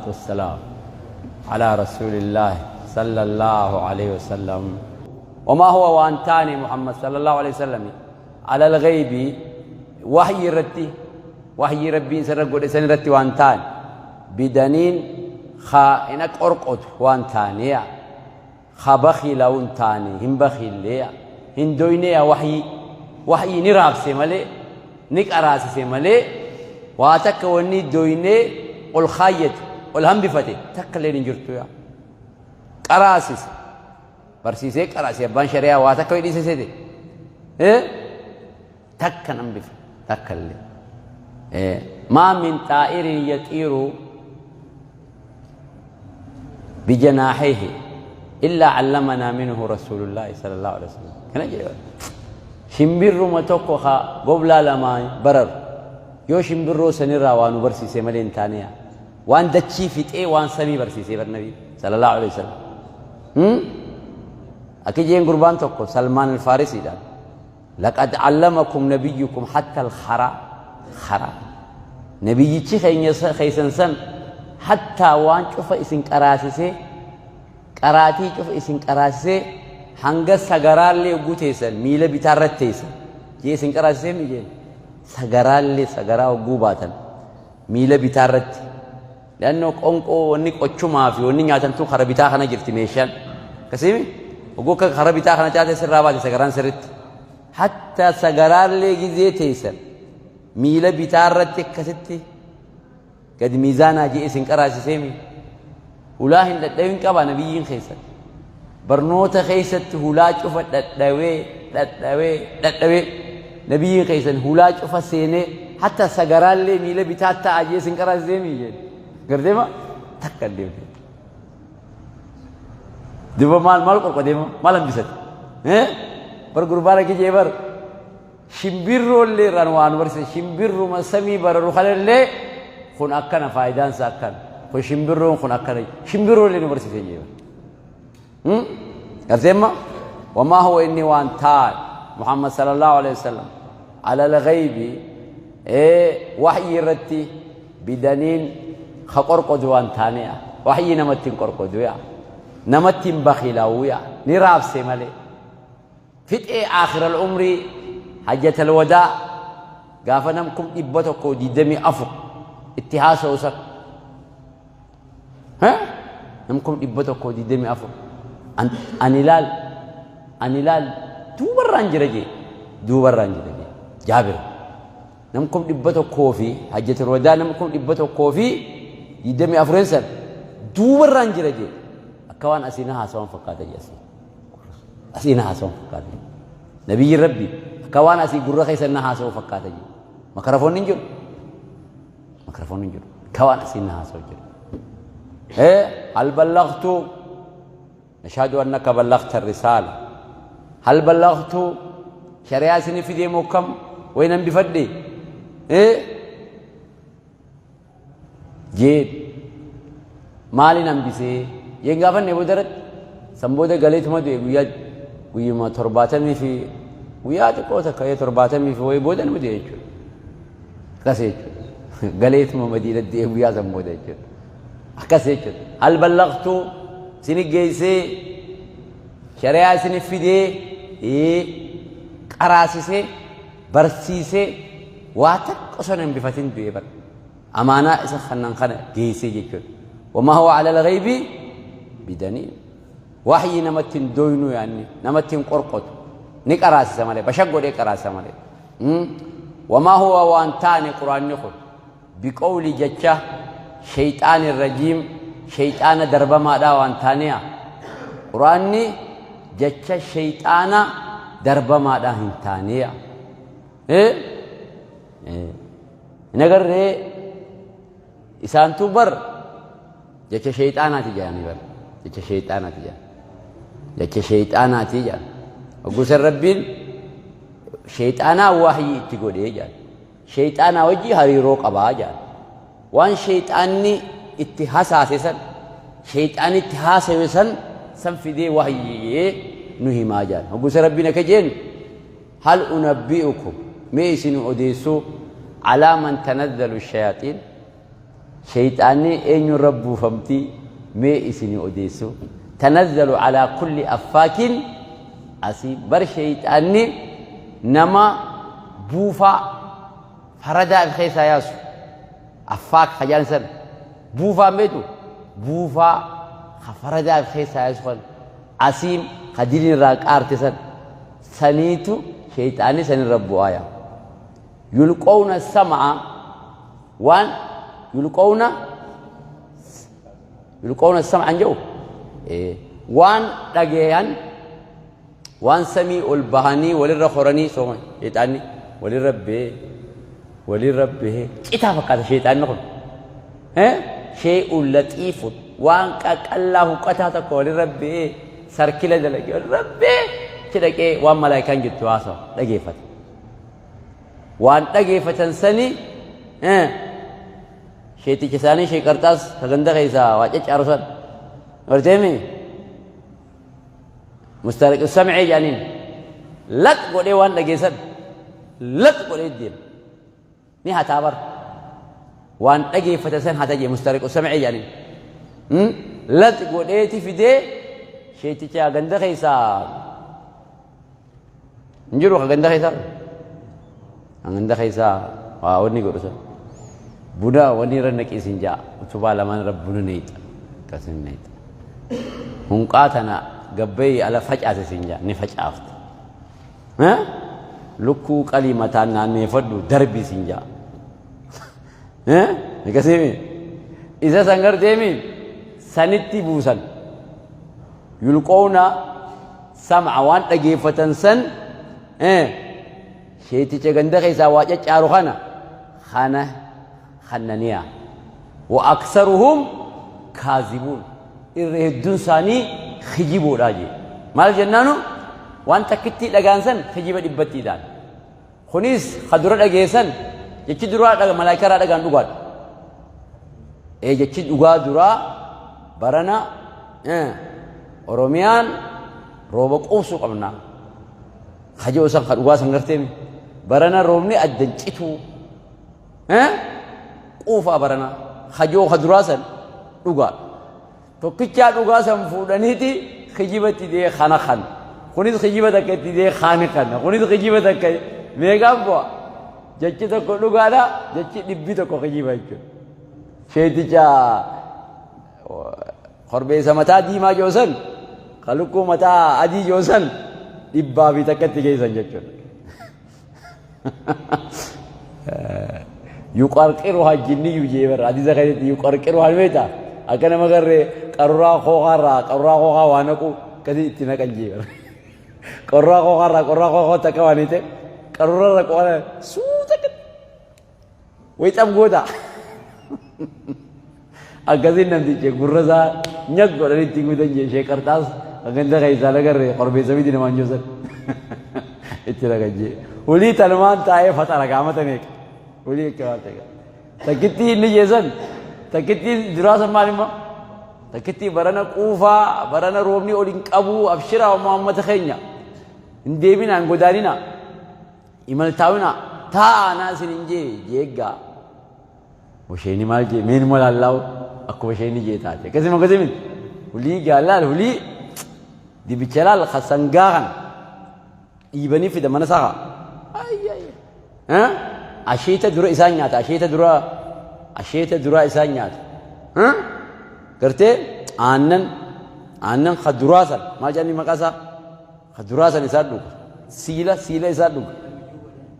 والصلاة والسلام على رسول الله صلى الله عليه وسلم. وما هو waan taane محمد صلى الله عليه وسلم على الغيب وحي irratti, وحي ربي isarra godhe san irratti waan taane بضنين khaa'ina qorqotu waan taaneya ka bakhiila hin taane, hin bakhiilleya, hin doyneya. Waxyii ni raabse malee, ni qaraasise malee, waa takka wanni doynee ol kaayyate, ol hambifate takka illee hin jirtu. Yaa qaraasise, barsiisee qaraasise. Abbaan shari'aa waa takka dhiisisete takka hambife takka illee. ما من طائر يطير بجناحيه إلا علمنا منه رسول الله صلى الله عليه وسلم. Kana jedhe. Shimbirruma tokko ka goblaa lamaan bararu yoo shimbirroo sanirraa waa nu barsiise malee hin taaneya. Waan dachii fixee waan samii barsiisee bar nabii صلى الله عليه وسلم. Akka jeen gurbaan tokko Salmaan Alfaarisiidhaan, لقد علمكم نبيكم حتى الخراء. خراء nabiyyichi keenya keeysan san hattaa waan cufa isin qaraasisee, qaraatii cufa isin qaraasisee, hanga sagaraallee hogguu teessan miila bitaarratti teessan jee isin qaraasisee mi jeen. Sagaraallee, sagaraa hogguu baatan miila bitaarratti, leannoo qonqoo wanni qochumaa fi wanni nyaatantu kara bitaa kana jirti meeshaan akkasiimi. Hogguu akka kara bitaa kana caate sirraa baate sagaraan sirritti. Hatta sagaraallee gizee teessan miila bitaarratti akkasitti gad miizaanaa jee isin qaraasiseemi. Hulaa hin dhadhawin qaba nabiyyiin keessan. Barnoota keessatti hulaa cufa dhadhawee, dhadhawee, dhadhawee nabiyyiin keessan hulaa cufa seenee, hatta sagaraallee miila bitaa ta'a jee isin qaraasiseemi jedhe. Garteema takka deemte. Duba maal maal qorqodeema, maal hambisate? Bar gurbaan akka jee bar shimbirroollee irraan waan barsiise, shimbirruma samii bararu kanallee kun akkana, faayidaan isaa akkana, kun shimbirroon kun akkana, shimbirroollee nu barsiise jee. Garteemma وما هو inni waan taan محمد صلى الله عليه وسلم على الغيب waxyii irratti بضنين ka qorqodu waan taane'a. Waxyii namatti hin qorqodu yaa, namatti hin bakilaa'u yaa, ni raabse malee. Fixee آخر العمر حجة الوداع gaafa nam 124,000 itti haasa'u san, nam 124,000, ani ilaal, ani ilaal, duubarraan jira jee, duubarraan jira jee Jaabir. Nam 100,000 fi حجة الوداع nam 124,000 san duubarraan jira jee. Akka waan asiin haasawan fakkaata jee, asii asiin haasawan fakkaata. Nabiyyi rabbi akka waan asii gurra keessa na haasawu fakkaata jee. Makarafoonni hin jiru, makarafoonni hin jiru, akka waan asiin na haasawu jiru. هل بلغت؟ نشهد أنك بلغت الرسالة. هل بلغت؟ شريعة سني في دي مكم وين بفدي إيه jeen. Maaliin hambisee jeen gaafanne. Boodarratti san booda galeetuma du'e. Guyyaa guyyuma 70 fi guyyaa xiqqoo takka 70 fi wayii booda nama du'e jechuudha. Akkas jechuudha. Galeetuma Madiinatti du'e guyyaa san booda jechuudha. Akkas jechuudha. هل بلغت? Isini geessee, shari'aa isini fidee, qaraasisee, barsiisee, waa takka osoo hin hambifatin du'e bara. Amaanaa isa kannan kana geessee jechuudha. وما هو على الغيب بضنين. Waxyii namatti hin doynu, yaanni namatti hin qorqotu, ni qaraasisa malee, bashaq godhee qaraasisa malee. وما هو waan taane quraanni kun بقول jecha شيطان رجيم shayxaana darbamaadhaa waan taaneya. Quraanni jecha shayxaana darbamaadhaa hin taaneya. Hin agarree isaantu bar jecha shayxaanaati jedhanii, bar jecha shayxaanaati jedhan, jecha shayxaanaati jedhan. Hoggusan rabbiin shayxaanaa wahyii itti godhee jedhan, shayxaanaa wajji hariiroo qabaa jedhan. Waan shayxaanni itti hasaase san, shayxaanni itti haasawe san san fidee wahyii nu himaa jedhan. Hoggusa rabbiin akka jeen, هل أنبئكم mee isin odeessuu على من تنزل الشياطين. Sheyxaanni eenyurra buufamti mee isinii odeessu? Tanazzalu alaa kulli affaakin asiim. Bar sheyxaanni nama buufaa faradaa if keessaa yaasu. Affaak ka jedhan san buufaa hin beektu? Buufaa ka faradaa if keessaa yaasu kan asiim ka diliin irraa qaarte san saniitu sheyxaanni sanirra bu'aa yaa. Yulqoowna sam'a waan yulqoowna yulqoowna sam'an jedhu waan dhageeyan waan samii ol bahanii walirra horanii sooma sheexaanni walirra bee walirra bee citaa fakkaata sheexaanni kun shee'uun laxiifun waan qaqallaa huqqataa tokko walirra bee sarkila dalagee walirra bee achi dhaqee waan malaayikaan jettu haasawa dhageeffata. Waan dhageeffatan sani sheeticha isaanii shee qarxaas ka ganda keessaa waa caccaaru san garteemi mustariqu sam'ee jedhaniin laq godhee waan dhageessan laq godhee deema ni hataa bar waan dhageeffatan san hata jee mustariqu sam'ee jedhaniin laq godheeti fidee sheeticha ganda keessaa Hin jiru ka ganda keessaa. Ka ganda keessaa waa wanni godhu san. Buna wanni irra naqii siin ja'a. Utubaa lamaan irra buna neexa. Akkasin neexa. Hunqaa tana gabbayii ala facaase siin ja'a. Ni facaafta. Lukkuu qalii mataan naanneeffadhu darbii siin ja'a. Akkasiimi. Isa san garteemi sanitti buusan. Yulqoowna sam'a waan dhageeffatan san sheeticha ganda keessaa waa caccaaru kana kana kannaniya. Wa aksaruhum kaazibuun irra hedduun isaanii kijiboodhaa jee. Maal jennaanu waan takkittii dhagaan san kijiba dhibbattii ta'an. Kunis ka dura dhageessan jechi duraa malaayikaa dhagaan dhugaadha. Ee jechi dhugaa duraa barana Oromiyaan rooba quubsuu qabna. Kajoo san ka dhugaa san garteemi. Barana roobni addan cituu. Quufaa barana. Kajoo ka duraa san dhugaadha. Tokkichaa dhugaa san fuudhaniiti kijiba itti dee kana kan. Kunis kijiba takka itti dee kaani kana. Kunis kijiba takka meeqaan bu'a? Jechi tokko dhugaadha, jechi dhibbi tokko kijiba jechuudha. Sheeticha korbeessa mataa diimaa joosan, ka lukkuu mataa adii joosan dhibbaa fi takkatti geessan jechuudha. Yuqarqiruha jinniyyu jee barra hadiisa keessatti yuqarqiruha ni beektaa akka nama garree qaruuraa kookaarraa qaruuraa kookaa waa naqu akkasii itti naqan jee barra qaruuraa kookaarraa qaruuraa kookaa takka waa niite qaruuraarra qoona suuta way xab goota akkasiin namtichi gurra isaa nyaq godhanii itti guutan jee ishee qarxaas ganda keessaa nagarree korbeessa miti namaan joosan itti naqan jee hulii tanumaan taa'ee faxara gaamata meeqa hulii akka waan ta'e takkittii inni jeesan takkittii duraa san maal immoo takkittii barana quufaa barana roobni ol hin qabu abshiraa uummata keenya hin deebinaa hin godaaninaa imaltaawinaa taa'aa naa isin hin jee jeeggaa Washeeni maal jee meen malaallaa'u akkuma isheeni jee taate. Akkasuma akkasii miti. Hulii gaalaal hulii dibicha laal ka sangaa kana dhiibanii fida mana isaa kaa. Asheeta dura isaan nyaata asheeta dura asheeta dura isaan nyaata. Gartee aannan aannan ka duraa san maal jedhanii maqaa isaa Ka duraa san isaa dhuga. Siila siila isaa dhuga.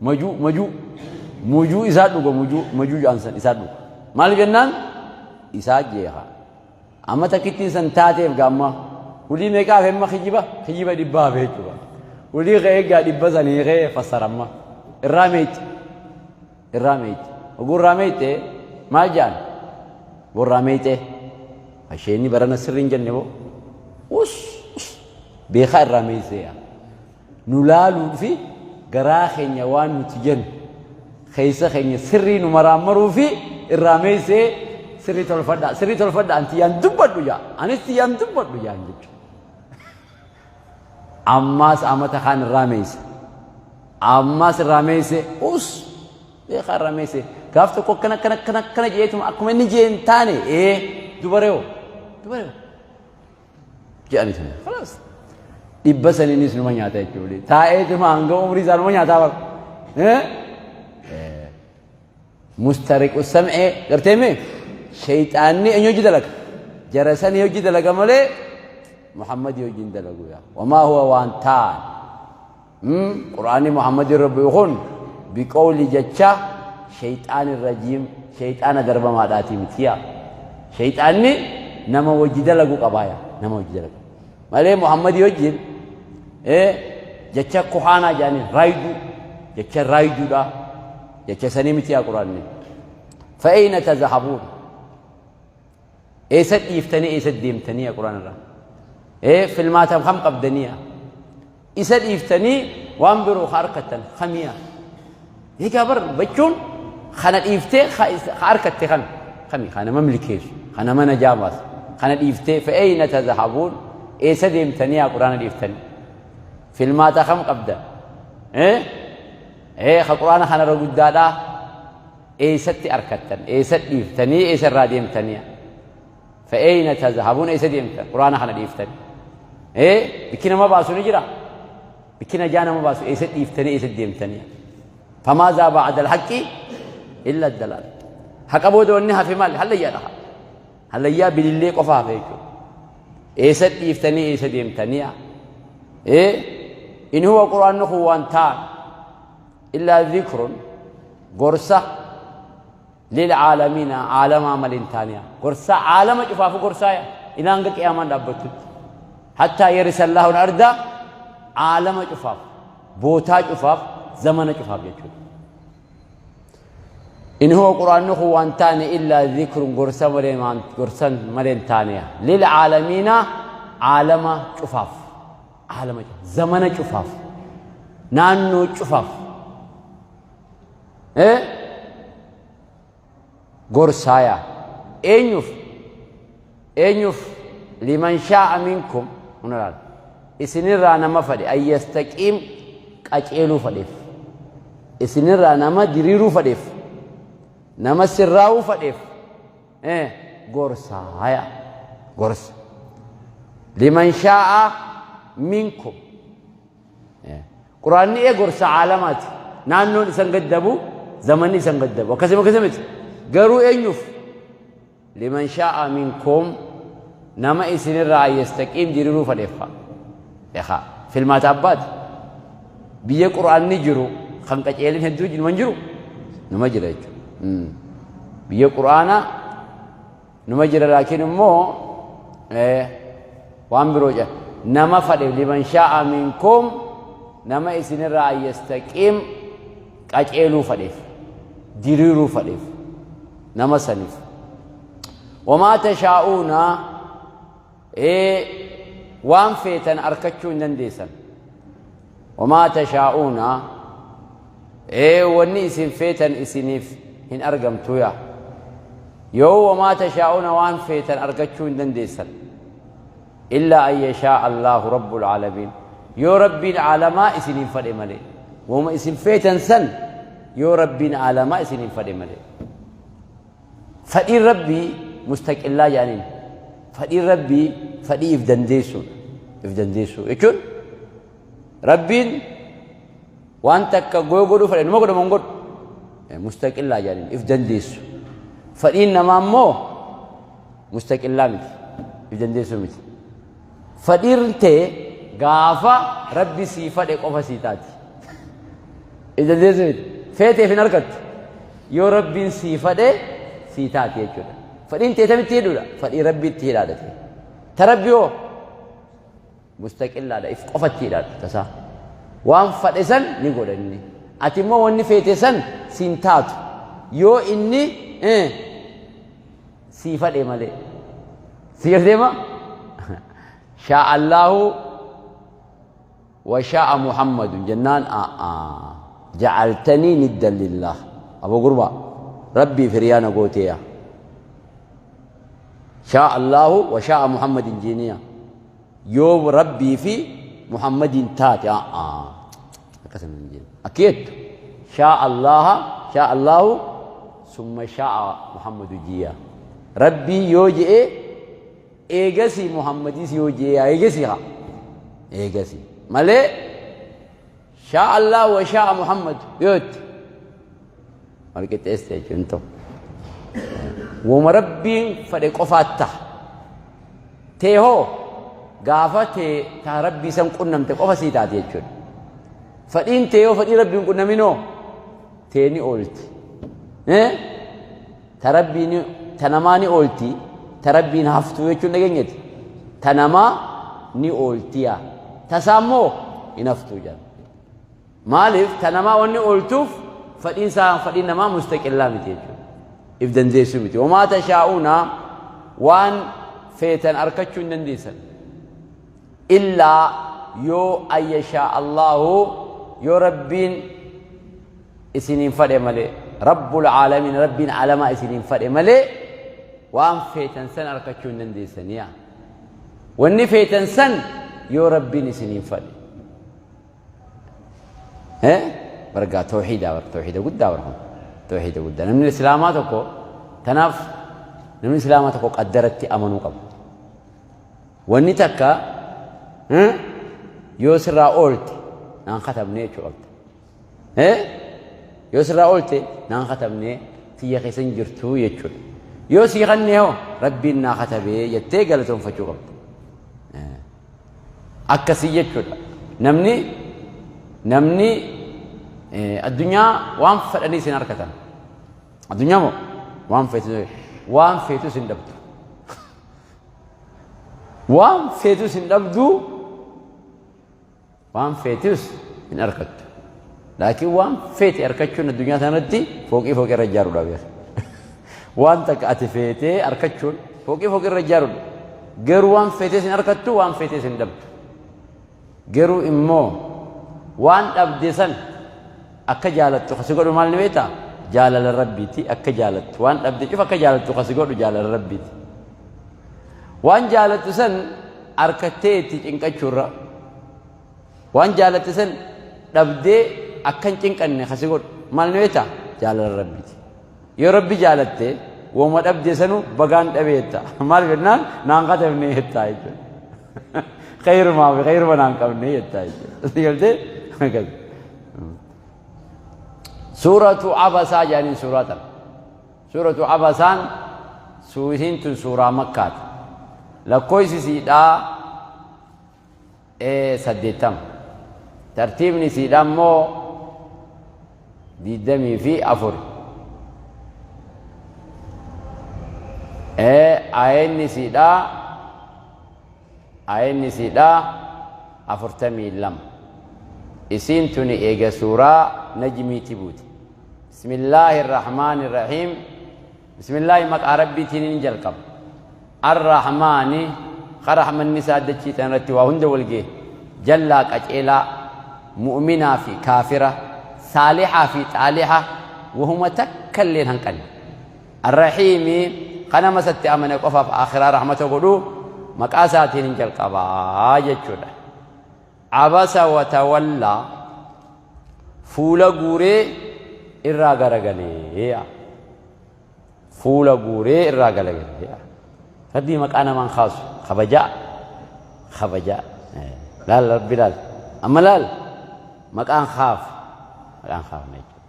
Majuu majuu mujuu isaa dhuga mujuu majuu jedhan san isaa dhuga. Maal jennaan isaa jeeqa. Amma takkittiin san taateef gaamma hulii meeqa hafe amma kijiba kijiba dhibba hafe jechuudha. Hulii ka'ee gaa dhibba san hiikee fassaramma. Irraa meeyti. Irraa meeyte. Oguu irraa meeyte maal jedhan? Boo irraa meeyte. Asheenni barana sirri hin jenne boo. Us us beekaa irraa meeysee yaa. Nu laaluu fi garaa keenya waan nuti jennu keessa keenya sirrii nu maraammaruu fi irraa meeysee sirrii tolfadhaa sirrii tolfadhaa an tiyyaan dubbadhu jaa anis tiyyaan dubbadhu jaan jechuudha. Ammaas amata kaan irraa meeyse. Ammaas irraa meeyse us Beekaa irraa meesse. Gaaf tokko akkana akkana akkana akkana jeetuma akkuma inni jee hin taane ee dubareo dubareo jedhani sun. Khalaas. Dhibba saniinis numa nyaata jechuudha. Taa'eetuma hanga umrii isaa numa nyaataa bara. Mustariqu sam'ee gartee mee shayxaanni eenyu hojii dalaga? Jara sanii hojii dalaga malee Muhammadii hojii hin dalagu yaa. Wamaa huwa waan ta'an. Qur'aanni Muhammadii Rabbi kun biqooli jecha shayxaani rajiim shayxaana darbamaadhaatii miti yaa. Shayxaanni nama hojii dalagu qabaa yaa. Nama hojii dalagu. Malee Muhammadii wajjin jecha kuhaanaa jedhanii raayiduu jecha raayiduudha jecha sanii miti yaa quraanni. Fa'eeyna tazahabuun eessa dhiiftanii eessa deemtanii yaa quraan irraa filmaata kam qabdanii yaa isa dhiiftanii waan biroo ka harkattan kamiyaa. Egaa bar jechuun kana dhiiftee ka harkatte kami kami ka nama milkeessu ka nama najaa baasu kana dhiiftee fa'eeyna tazahabuun eessa deemtanii yaa quraana dhiiftanii filmaata kam qabda ee ka quraana kanarra guddaadhaa eessatti arkattan eessa dhiiftanii eessa irraa deemtanii fa'eeyna tazahabuun eessa deemtan quraana kana dhiiftanii ee bikki nama baasu ni jira Bikki najaa nama baasu eessa dhiiftanii eessa deemtanii? Famaazaa ba'ada alhaqqi illa dalaal. Haqa booda wanni hafe maali? Hallayyaadha. Hallayyaa bilillee qofa hafe jechuudha. Eessa dhiiftanii eessa deemtanii? Ee in huwa quraanni kun waan ta'an illaa dhikrun gorsa lil caalamiina caalamaa malee hin taane gorsaa caalama cufaafu gorsaaya ilaa hanga qiyaamaan dhaabbattutti hattaa yarisa Allahu arda caalama cufaaf bootaa cufaaf zamana cufaaf jechuudha. In huwa quraanni kun waan taane illaa dhikrun gorsa malee gorsan malee hin taane lil caalamiina caalama cufaaf caalama zamana cufaaf naannoo cufaaf Gorsaaya. Eenyuuf? Eenyuuf? Liman shaa'a minkum huna laal. Isinirraa nama fadhe an yastaqiim qaceeluu fadheef. Isinirraa nama diriiruu fadheef. Nama sirraa'uu fadheef. Gorsaaya. Gorsa. Liman shaa'a minkum. Quraanni ee gorsa caalamaati. Naannoon isan gaddabu, zamanni isan gaddabu. Akkasuma akkasuma miti. Garuu eenyuuf? Liman shaa'a minkum nama isinirraa yastaqiim diriiruu fedheef haa. Ehaa filmaata abbaati. Biyya quraanni jiru kan qaceelin hedduu numa jiru numa jira jechuudha. Biyya quraana Numa jira laakiin immoo waan biroo jedha. Nama fadhe liman shaa'a minkum nama isinirraa an yastaqiim qaceeluu fadheef diriiruu fadheef nama saniif. Wamaa tashaa'uuna waan feetan arkachuu hin dandeessan. Wamaa tashaa'uuna wanni isin feetan isiniif hin argamtuya. Yoo wamaa tashaa'uuna waan feetan argachuu hin dandeessan. Illaa an yashaa Allaahu rabbul aalamiin. Yoo Rabbiin aalamaa isiniin fadhe malee. Wama isin feetan san yoo Rabbiin aalamaa isiniin fadhe malee. Fadhiin Rabbii mustaqillaa jedhaniin. Fadhiin Rabbii fadhii if dandeessuudha. If dandeessuu jechuun Rabbiin waan takka goo godhuu fedhe numa godhamu hin godhu. Mustaqillaa jedhaniin if dandeessu. Fadhiin namaa immoo mustaqillaa miti. If dandeessuu miti. Fadhiin tee gaafa Rabbi sii fadhe qofa sii taati. If dandeessuu miti. Feeteef hin argattu. Yoo Rabbiin sii fadhe sii taati jechuudha. Fadhiin tee tamitti hidhuudha. Fadhii Rabbiitti hidhaadha ta'e. Ta Rabbi hoo mustaqillaadha. If qofatti hidhaadha tasaa. Waan fadhe san ni godha inni. Ati immoo wanni feete san siin taatu. Yoo inni sii fadhe malee. Si garteema? Shaa Allaahu wa shaa'a Muhammadun jennaan a'aa ja'altanii niddan lillaah. Aboo gurbaa Rabbiif hiriyaa na gootee yaa. Shaa Allaahu wa shaa'a Muhammadin jiiniya. Yoo Rabbii fi Muhammadiin taate a'aa. Akkasuma hin jenne. Akki jettu shaa Allaaha Shaa Allahu summa shaa Muhammadu jiya. Rabbii yoo je'e eegasii Muhammadis yoo je'e eegasii haa eegasii malee shaa Allah wa shaa Muhammad yoo itti wal qixxeessite jechuun ta'u. Wama Rabbiin fedhe qofaat ta'a. Tee hoo gaafa tee taa Rabbii san qunnamte qofa sii taate jechuudha. Fadhiin tee yoo fadhii Rabbiin qunnaminoo tee ni oolti. Ta Rabbii ni ta namaa ni oolti ta Rabbiin haftuu jechuun dhageenyati. Ta namaa ni ooltiya. Tasaa immoo hin haftuu jedha. Maaliif ta namaa wanni ooltuuf fadhiin isaa fadhiin namaa mustaqillaa miti jechuudha. If dandeessuu miti. Wamaa tashaa'uuna waan feetan arkachuu hin dandeessan. Illaa yoo ayyashaa Allahu yoo Rabbiin isiniin fadhe malee Rabbul aalamiin Rabbiin alamaa isiniin fadhe malee waan feetan san arkachuu hin dandeessaniya. Wanni feetan san yoo Rabbiin isiniin fadhe. Bargaa tawxiidaa bar tawxiida guddaa bar kun tawxiida guddaa namni islaamaa tokko tanaaf namni islaamaa tokko qaddaratti amanuu qaba. Wanni takka yoo sirraa oolte naan katabne jechuu qabda. Yoo sirraa oolte naan katabne tiyya keessa hin jirtu jechuudha. Yoo sii kannee hoo Rabbiin naa katabee jettee galatoonfachuu qabda. Akkasii jechuudha. Namni addunyaa waan fedhanii isin harkatan. Addunyaa moo waan feetu waan feetus hin dhabdu. Waan feetus hin dhabdu waan feetus hin argattu. Laakiin waan feete argachuun addunyaa sanatti fooqii fooqii irra ijaaruudha beeka. Waan takka ati feetee argachuun fooqii fooqii irra ijaaruudha. Garuu waan feetes hin argattu waan feetes hin dhabdu. Garuu immoo waan dhabde san akka jaalattu kasi godhu maal ni beektaa? Jaalala Rabbiiti akka jaalattu. Waan dhabde cufa akka jaalattu kasi godhu jaalala Rabbiiti. Waan jaalattu san arkattee itti cinqachuurra waan jaalatte san dhabdee akka hin cinqanne kasi godhu maal ni beektaa? Jaalala Rabbiiti. Yoo Rabbi jaalatte woma dhabde sanu bagaan dhabe jetta. Maal jennaan naan katabne jetta jechuudha. Khayrumaa fi khayruma naan qabne jetta jechuudha. Si galtee? Akkas. Suuratu Abasaa jedhaniin suuraa tana. Suuratu Abasaan suusiin tun suuraa Makkaati. Lakkoofsi siidhaa 80. Tartiibni isiidha immoo 24. Ayenni isiidha ayenni isiidha 42. Isiin tuni eega suuraa Najmiiti buute. Bismillaahi Rahmaani Rahiim. Bismillaahi maqaa Rabbiitiin hin jalqaba. Ar-Rahmaani ka rahmanni isaa dachii tana irratti waa hunda wal gahe, jallaa qaceelaa, mu'minaa fi kaafira, saalixaa fi xaalixa wahuma takka illee hin hanqanne. Ar-Rahiimi ka nama isatti amane qofaaf aakhiraa rahmata godhu maqaa isaatiin hin jalqaba jechuudha. Abasa wa tawallaa fuula guuree irraa garagalee. Fuula guuree irraa galagale. Rabbii maqaa namaan kaasu kabajaa kabajaa laal rabbi laal amma laal maqaan kaaf maqaan kaafne jechuudha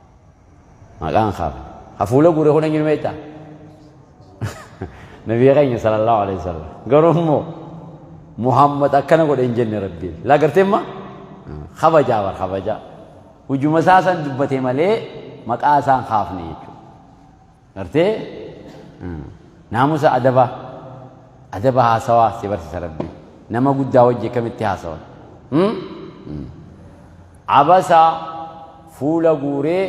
maqaan kaafne ha fuula guuree kun eenyu beektaa nabii keenya sallallahu alaihi wasallam garuu immoo Muhammad akkana godhe hin jenne rabbiin laa gartee imma kabajaa bar kabajaa hujuma isaa san dubbate malee maqaa isaan kaafne jechuudha. Gartee naamusa adaba adaba haasawaa si barsiisa rabbi. Nama guddaa wajji akkamitti haasawan. Abasa fuula guuree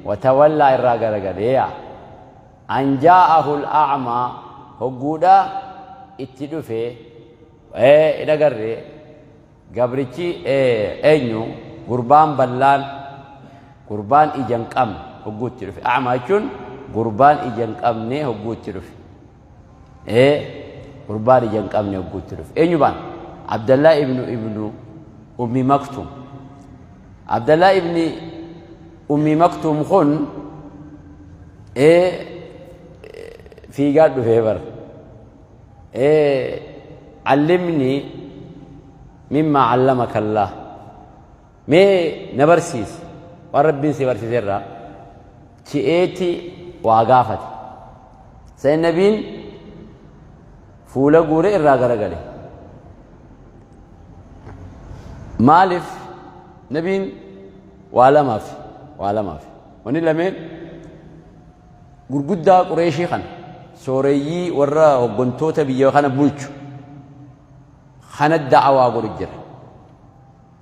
watawallaa irraa garagalee yaa. An jaa'ahu al-a'maa hogguudha itti dhufe hin agarre Gabrichi eenyu? Gurbaan ballaan, gurbaan ija hin qabne hogguu itti dhufe. A'maa jechuun gurbaan ija hin qabne hogguu itti dhufe. Gurbaan ija hin qabne hogguu itti dhufe. Eenyu baan? Abdallaa ibnu Ummi Maktuum. Abdallaa ibni Ummi Maktuum kun Ee fiigaa dhufee bara. Ee allimni mimmaa allamaka Allah. Mee na barsiisi waan Rabbiin si barsiise irraa je'eeti waa gaafate. San nabiin fuula guure irraa garagale. Maaliif nabiin waa lamaaf waa lamaaf wanni lameen gurguddaa Qureeshii kana sooreyyii warra hoggantoota biyya kana bulchu kana da'awaa godhu jira.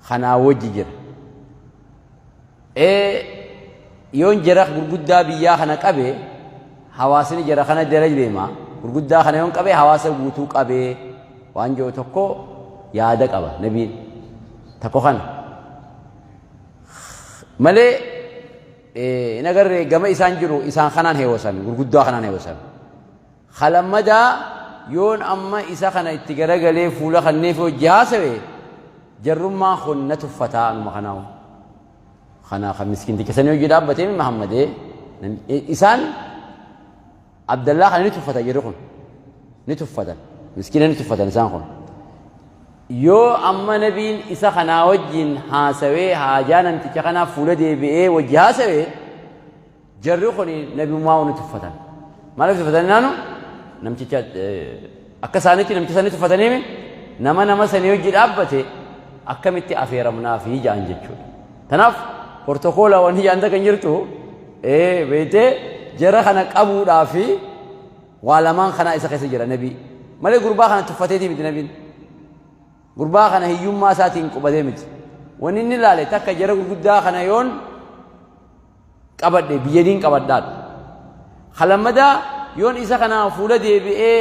Kanaa wajji jira. Ee yoon jara gurguddaa biyyaa kana qabe hawaasni jara kana jala deema. Gurguddaa kana yoon qabe hawaasa guutuu qabee waan jiru tokko yaada qaba nabiin. Tokko kana. Malee hin agarree gama isaan jiru isaan kanaan heewosame gurguddaa kanaan heewosame. Ka lammadaa yoon amma isa kana itti garagalee fuula kanneefi wajji haasawe jarrummaan kun na tuffataa anuma kanaahu. Kana kan miskiinticha sanii wajji dhaabbatee mi Mahammadee isaan Abdallaa kana ni tuffata jarri kun ni tuffatan miskiina ni tuffatan isaan kun. Yoo amma nabiin isa kanaa wajjin haasawee haajaa namticha kanaa fuula deebi'ee wajji haasawe Jarri kun nabimmaa ni tuffatan. Maaliif tuffatan naanu namticha akka isaaniitti namticha sanii tuffatanii nama nama sanii hojii dhaabbate akkamitti afeeramnaa fi ja'an jechuudha. Tanaaf portokoola wanni ja'an takka hin jirtu beektee jara kana qabuudhaa fi waa lamaan kanaa isa keessa jira nabii. Malee gurbaa kana tuffateetii miti nabiin. Gurbaa kana hiyyummaa isaatiin qubatee miti. Wanni inni ilaale takka jara gurguddaa kana yoon qabadhe biyyadiin qabadhaadha. Ka lammadaa yoon isa kana fuula deebi'ee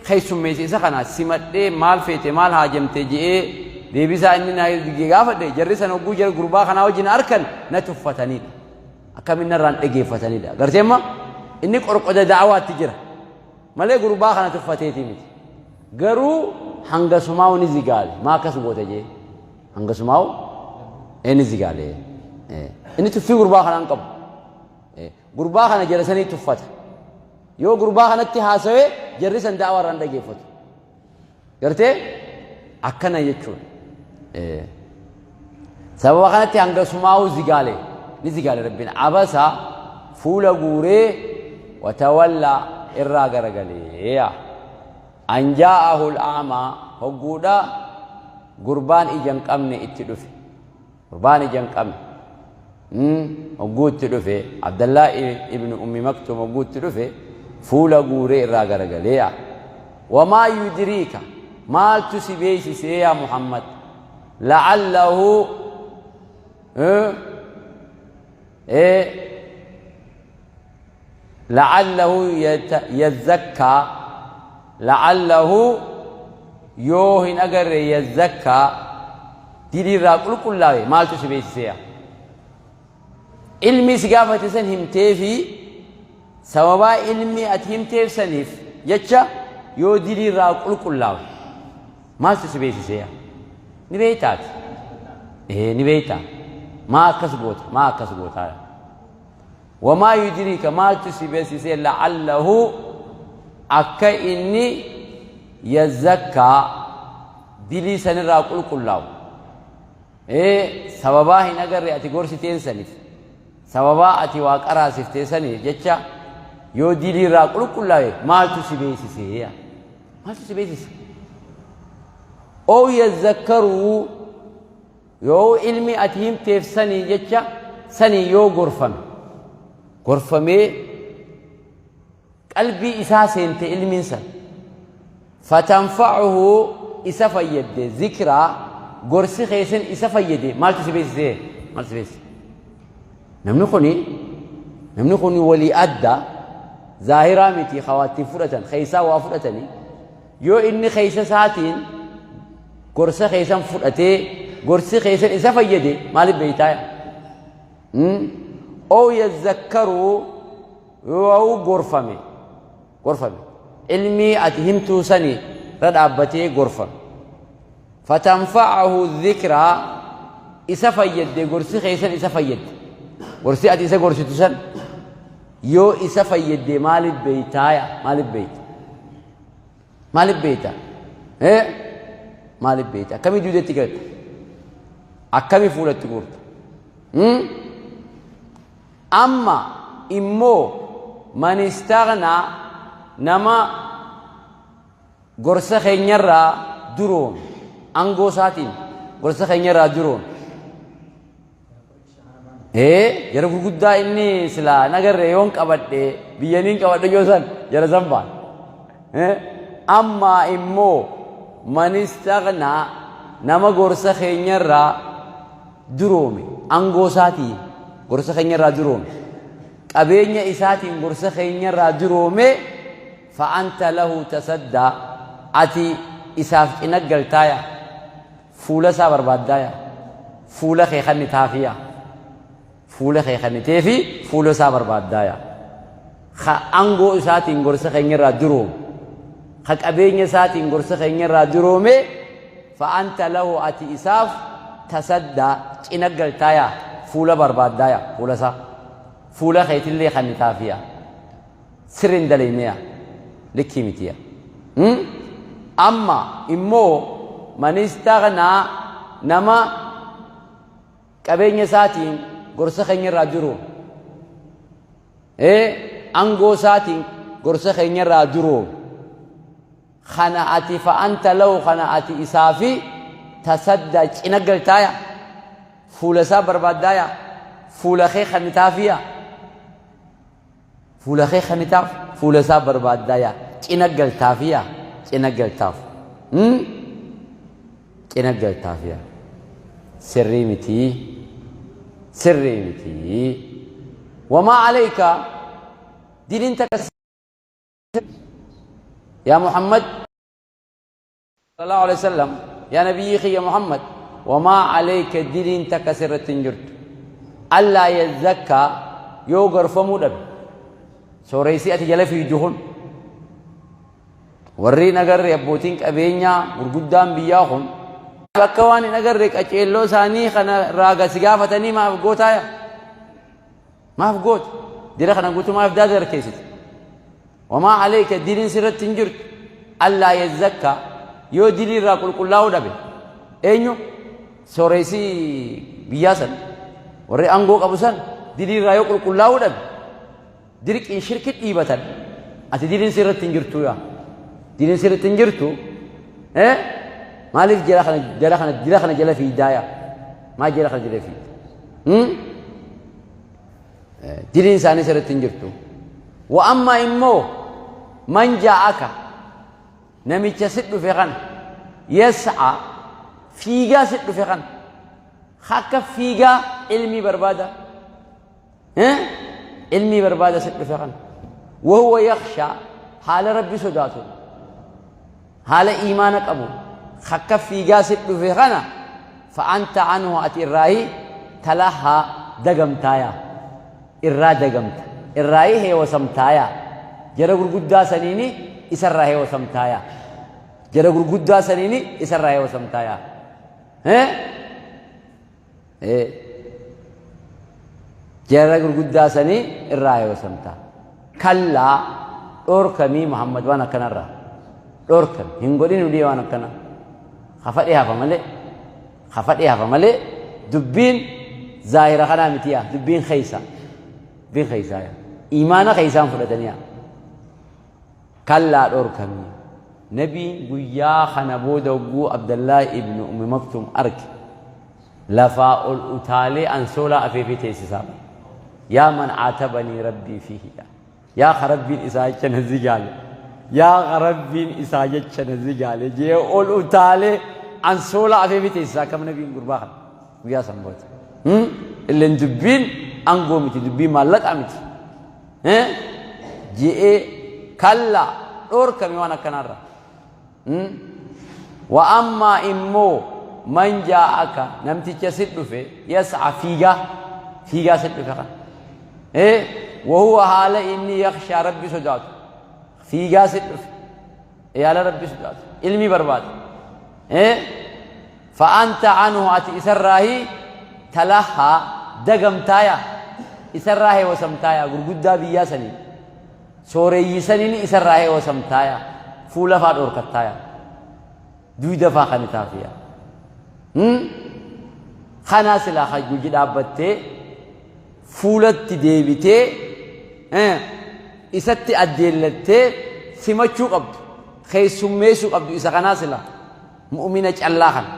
keessummeesse isa kana simadhee maal feete maal haajamte je'ee deebisaa inni na gaafadhe jarri sana hogguu jara gurbaa kanaa wajjin arkan na tuffatanidha. Akkamiin narraan dhageeffatanidha. Gartee amma inni qorqoda da'awaatti jira. Malee gurbaa kana tuffateetii miti. Garuu hangasumaa'u ni zigaale. Maa akkas goota jee? Hangasumaa'u ni zigaale. Inni tuffii gurbaa kanaan qabu. Gurbaa kana jara sanii tuffata. Yoo gurbaa kanatti haasawe jarri san da'awaa irraan dhageeffatu. Gartee akkana jechuudha. Sababa kanatti hanga sumaa'u zigaale ni zigaale rabbiin abasa fuula guuree watawallaa irraa garagalee an jaa'ahu al'aamaa hogguudha gurbaan ija hin qabne itti dhufe gurbaan ija hin qabne hogguu itti dhufe Abdallaa ibn Ummi Maktuum hogguu itti dhufe fuula guuree irraa garagalee wamaa yudiriika maaltu si beeksisee yaa Muhammad la'allahu la'allahu yazzakkaa la'allahu yoo hin agarre yazzakkaa dilii irraa qulqullaawe maaltu si beeksiseya ilmi si gaafate san himteefi sababaa ilmi ati himteef saniif jecha yoo dilii irraa qulqullaawe maaltu si beeksiseya ni beeytaati ee ni beeytaa maa akkas goota maa akkas gootaa Wamaa yudiriika maaltu si beeksisee la'allahu akka inni yazakkaa dilii sanirraa qulqullaa'u. Ee sababaa hin agarre ati gorsiteen saniif sababaa ati waa qaraasiftee saniif jecha yoo diliirraa qulqullaa'e maaltu si beeksisee maaltu si beeksise? Oo yazakkaruu Yoo ilmi ati himteef sanii jecha sanii yoo gorfame gorfamee qalbii isaa seente ilmiin san fatanfa'uhu isa fayyadde zikraa gorsi keessan isa fayyade maaltu si beeksisee maaltu si beeksise namni kuni namni kuni walii adda zaahiraa miti kawaattiin fudhatan keessaa waa fudhatanii Yoo inni keessa isaatiin gorsa keessan fudhatee gorsi keessan isa fayyade maaliif beektaa? Oo yazzakkaruu yoo gorfame gorfame ilmii ati himtuu sani irra dhaabbatee gorfame. Fatanfa'ahu dhikraa isa fayyadde gorsi keessan isa fayyadde gorsi ati isa gorsitu san Yoo isa fayyadde maaliif beeytaaya? Maaliif beeyta? Maaliif beeyta? Ee? Maaliif beeyta? Akkamii duudetti galta? Akkamii fuulatti guurta? Amma immoo man istaghnaa nama gorsa keenyarraa duroome angoo isaatiin gorsa keenyarraa duroome. Ee jara gurguddaa inni silaa nagarre yoon qabadhe biyyaniin qabadhe yoo san jara san baan. Amma immoo man istaghnaa nama gorsa keenyarraa duroome angoo isaatiin gorsa keenyarraa duroome qabeenya isaatiin gorsa keenyarraa duroome fa'anta lahu tasaddaa ati isaaf cina galtaaya fuula isaa barbaaddaaya fuula kee kanni taafiya fuula kee kanniteefi fuula isaa barbaaddaaya ka angoo isaatiin gorsa keenyarraa duroome ka qabeenya isaatiin gorsa keenyarraa duroome fa'anta lahu ati isaaf tasaddaa cina galtaaya fuula barbaaddaaya fuula isaa fuula keetillee kanni taafiya sirriin dalayneya likkii mitiya. Amma immoo man istaghnaa nama qabeenya isaatiin gorsa keenyarraa duroome angoo isaatiin gorsa keenyarraa duroome kana ati fa'anta lahu kana ati isaafi tasaddaa cina galtaaya fuula isaa barbaaddaaya fuula kee kannitaafiya fuula kee kannitaaf fuula isaa barbaaddaaya cina galtaafiya cina galtaaf cina galtaafiya sirrii mitii sirrii mitii wamaa alayka diliin takka yaa Muhammad sallallahu alaihi wasallam yaa nabiyyi kiyya Muhammad wamaa alayka diliin takka sirratti hin jirtu allaa yazakkaa yoo gorfamuu dhabe sooreysii ati jala fiigdu kun warri hin agarre abbootiin qabeenyaa gurguddaan biyyaa kun akka waan hin agarre qaceelloo isaanii kana raaga si gaafatanii maaf gootaaya maaf goota dira kana guutuu maaf daada darkeessite wamaa alayka diliin sirratti hin jirtu allaa yazakkaa yoo dilii irraa qulqullaa'uu dhabe eenyu sooreysii biyyaa san warri aangoo qabu san dilii irraa yoo qulqullaa'uu dhabe dirqiin shirki dhiibatan ati diliin sirratti hin jirtu yaa diliin sirratti hin jirtu maaliif jala kana jala kana dila kana jala fiidaa yaa maal jala kana jala fiida diliin isaanii sirratti hin jirtu wa amma immoo man jaa'aka namicha si dhufe kana yas'a fiigaa si dhufe kana akka fiigaa ilmii barbaada ilmii barbaada si dhufe kana wahuwa yakhshaa haala rabbi sodaatu haala iimaana qabu akka fiigaa si dhufe kana fa'anta anhu ati irraahi talahaa dagamtaaya irraa dagamta irraahi heewasamtaaya jara gurguddaa saniini isarraa heewasamtaaya jara gurguddaa saniini isarraa heewasamtaaya Jara gurguddaa sanii irraa heewasamta. Kallaa dhoorkamii Muhammad waan akkanarraa. Dhoorkami hin godhin hudii waan akkana. Kafadhee hafa malee. Kafadhee hafa malee dubbiin zaahira kanaa miti yaa dubbiin keessa. Dubbiin keessaa yaa. Imaana keessaan fudhatanii yaa. Kallaa dhoorkamii. Nabiin guyyaa kana booda hogguu Abdallaa ibnu Ummi Maktuum arge lafaa ol utaalee ansoolaa afeefee teessisaa bare. Yaa man aatabanii rabbii fiihi yaa. Yaa ka rabbiin isaa jecha na zigaale. Yaa ka rabbiin isaa jecha na zigaale jee ol utaalee ansoolaa afeefee teessisaa akkam nabiin gurbaa kana guyyaa san booda. Illeen dubbiin aangoo miti dubbiin maallaqaa miti. Je'ee kallaa dhoorkame waan akkanaarraa. Wa ammaa immoo man jaa'aka namticha si dhufe yas'a fiigaa fiigaa si dhufe kana. Wahuwa haala inni yakhshaa rabbi sodaatu fiigaa si dhufe yaala rabbi sodaatu ilmi barbaada. Fa'anta anhu ati isarraahi talahaa dagamtaaya. Isarraa heewasamtaayaa gurguddaa biyyaa saniin sooreyyii saniin isarraa heewasamtaayaa fuula faa dhoorkattaayaa duyda faa kan itaafiyaa. Kanaa silaa hajjuji dhaabbattee fuulatti deebitee isatti addeellattee simachuu qabdu, keessummeessuu qabdu isa kanaa silaa mu'mina callaa kana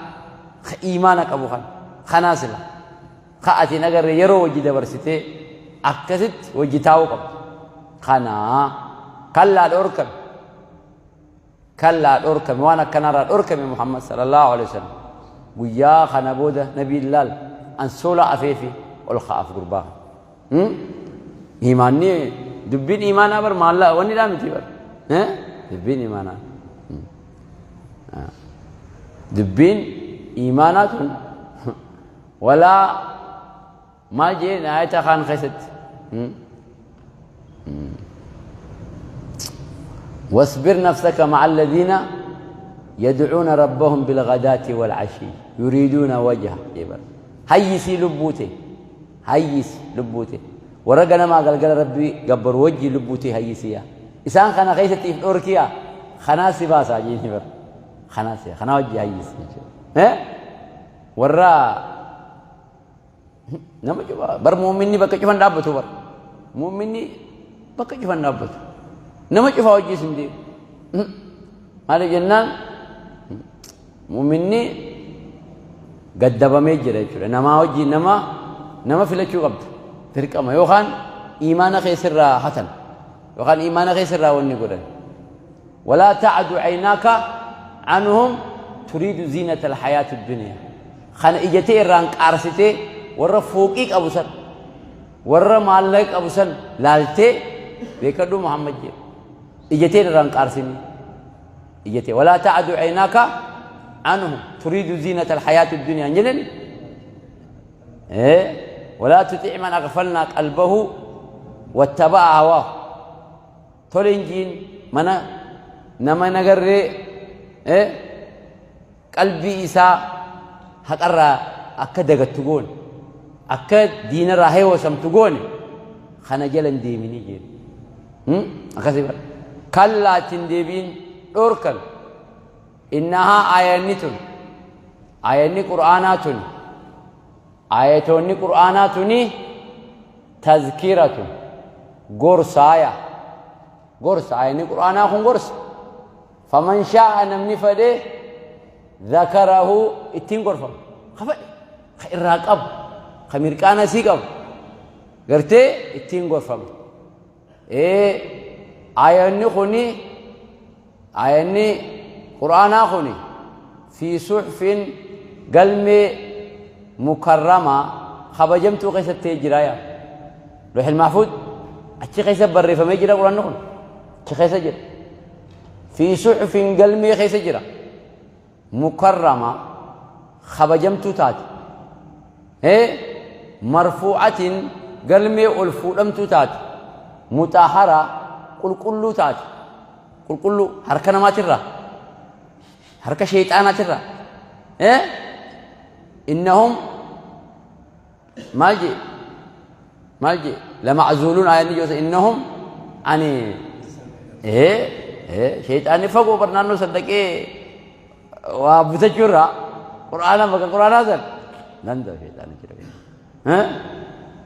ka iimaana qabu kana kanaa silaa ka ati hin agarre yeroo wajji dabarsitee akkasitti wajji taa'uu qabdu. Kanaa kallaa dhorkame, kallaa dhorkame, waan akkanarraa dhorkame Muhammad sallallahu alaihi wasallam. Guyyaa kana booda nabiin laal ansoola afeefi ol ka'aaf gurbaa kana. Imaanni dubbiin imaanaa bar maallaa wanni dhaa miti bar. Dubbiin imaanaa. Dubbiin imaanaa tun walaa maal jeen ayata kaan keessatti. واصبر نفسك مع الذين يدعون ربهم بالغداة والعشي يريدون وجهه. هيسي لبوتي، هيس لبوتي ورقنا ما قال قال ربي قبر وجهي لبوتي هيسيا إسان خنا خيستي في أوركيا خناسي باسا جيني بر خناسي خنا وجهي هيسي. ها ورا nama cufa bar mu'minni bakka cufan dhaabbatu, bar mu'minni bakka cufan dhaabbatu, nama cufa hojii isin deemu. Maaliif jennaan mu'minni gaddabamee jira jechuudha. Namaa hojii nama filachuu qabda dirqama, yookaan imaana keessirraa hatan yookaan imaana keessirraa wanni godhan. Walaa ta'adu aynaaka anhum turiidu ziinata alhayaati dunya. Kana ijatee irraan qaarsitee warra fooqii qabu san, warra maallaqa qabu san laaltee beekadhu Muhammad jedhe. Ijatee irraan qaarsini ijatee walaa ta'adu aynaaka anhum turiidu ziinata alhayaati dunya hin jedhani. Walaa tuxic man aghfalnaa qalbahu wattaba'a hawaahu. Tole hin jiin mana nama nagarree qalbii isaa haqarraa akka dagattu goone, akka diinarraa heewasamtu goone, kana jala hin deeminii jeen. Akkasii bara kallaa ittiin deebiin dhoorkan. Innahaa aayanni tun, aayanni qur'aanaa tun, aayatoonni qur'aanaa tuni tazkiratun gorsaaya, gorsa. Aayanni qur'aanaa kun gorsa. Faman shaa'a namni fedhe zakarahu ittiin gorfama. Ka fedhe, ka irraa qabu, ka mirqaana sii qabu gartee ittiin gorfama. Aayanni kuni, aayanni qur'aanaa kuni fi suxfin galmee mukarramaa kabajamtuu keessatti jira. Yaa looxil mahfuud achi keessa barreeffamee jira. Qur'aanni kun achi keessa jira. Fi suxfin galmee keessa jira, mukarrama kabajamtuu taate, marfuu'atin galmee ol fuudhamtuu taate, muxahara qulqulluu taate, qulqulluu harka namaatirraa, harka sheexaanaatirraa. Innahum maal jee, maal jee lamaczuuluun aayanni joosa innahum ani sheexaanni fagoo bar naannoo san dhaqee waa butachuu irraa qur'aana bakka qur'aanaa san danda'u sheexaanni jira.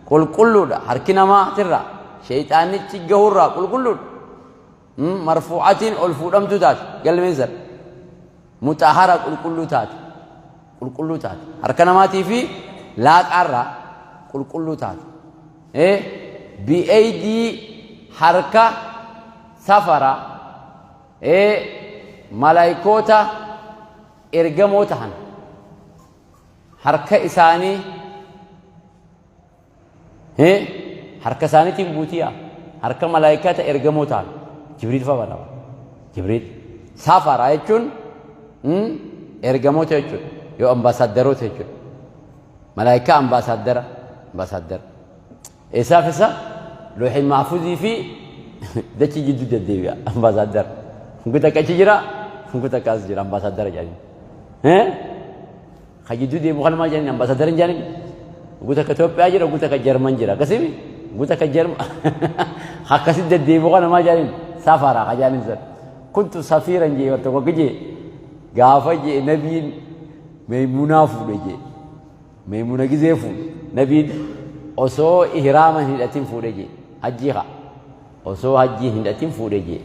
Qulqulluudha harki namaatirraa sheexaannichi gahurraa qulqulluudha. Marfuu'atiin ol fuudhamtuu taate galmeen san, muxahara qulqulluu taate, qulqulluu taate, harka namaatii fi laaqaarraa qulqulluu taate. Bi'eeydii harka safara malaayikoota ergamoo tahan harka isaanii, harka isaaniitiin buutiyaa, harka malaayikoota ergamoo tahan Jibriil fa banama. Jibriil safara jechuun ergamoota jechuudha, yoo ambaasaaddaroota jechuudha. Malaayikaa ambaasaaddara, ambaasaaddara eessaaf isa looxil mahfuzii fi dachi jidduu deddeebi'a. Ambaasaaddara hunku takka achi jira, hunku takka as jira, ambaasaaddara jedhanii. Ka jidduu deemu kana maal jedhanii? Ambaasaaddara hin jedhanii. Hunku takka Itoophiyaa jira, hunku takka Jarman jira, akkasimi. Guuta akka jarma akkasitti deddeebi'u kana maa jaaniin safara ka jaaniin san. Kuntu safiiran jee tokko akka jee gaafa jee nabiin Meeymunaa fuudhe jee. Meeymuna gizee fuudhe nabiin osoo ihraama hin hidhatin fuudhe jee. Hajjii haa. Osoo hajjii hin hidhatin fuudhe jee.